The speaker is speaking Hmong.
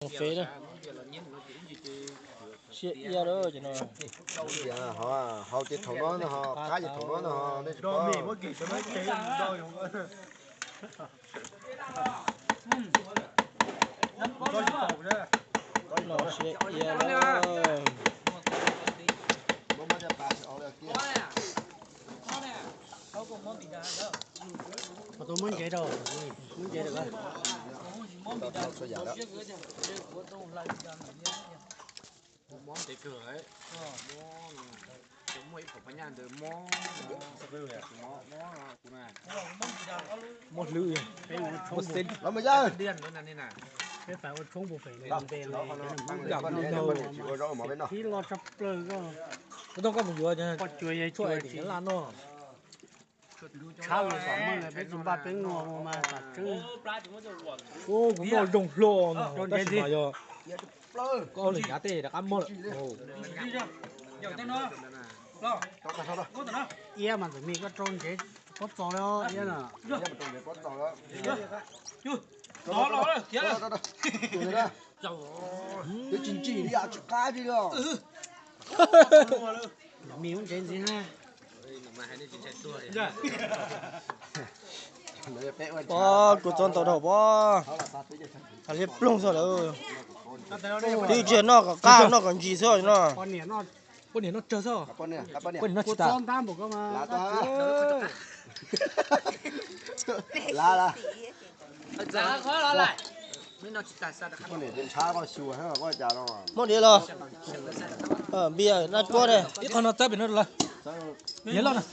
Fev na. Siab iab lawm ces no. Hau ces thaum no no ho, qab ces thaum no no ho, nej tsis paub. No siab iab lawm. Muab ntsev rau, muab ntsev rau. Mob ntev kawg, mob, muaj ib phaum phab nyaj ntawd mob, mob, mob kuv na. Mob hlwb, mob xeb. Peb ua tshoob pem npe, tib loj tshaj plaws koj. Koj tau koj mus yuav poj cuav yog tshuaj tsis laj noj. Tshab los tom meej peb tsis npaj peb noj mas tam tseeb. Kuv noj zoo hlo no tab sis mas yog koj lwm nyav tej rov qab mob lawm. Iab mas ntxim me koj rau ntsev pob txos li iab na. Twb tsis ntsim li, tsis qab li os. Me ua ntsev ntxiv na. Pog, kuv txob ntau dhau pog. Has liab ploog xwb lawm. Twb tsis noj kom qab, noj kom ntsis xwb no. Poj niam noj tsawg xwb. Poj niam noj tsis tas. Muab diav los? Npia naj cuab ne. Ib qho no txawb pem no lawm. Diav loj na.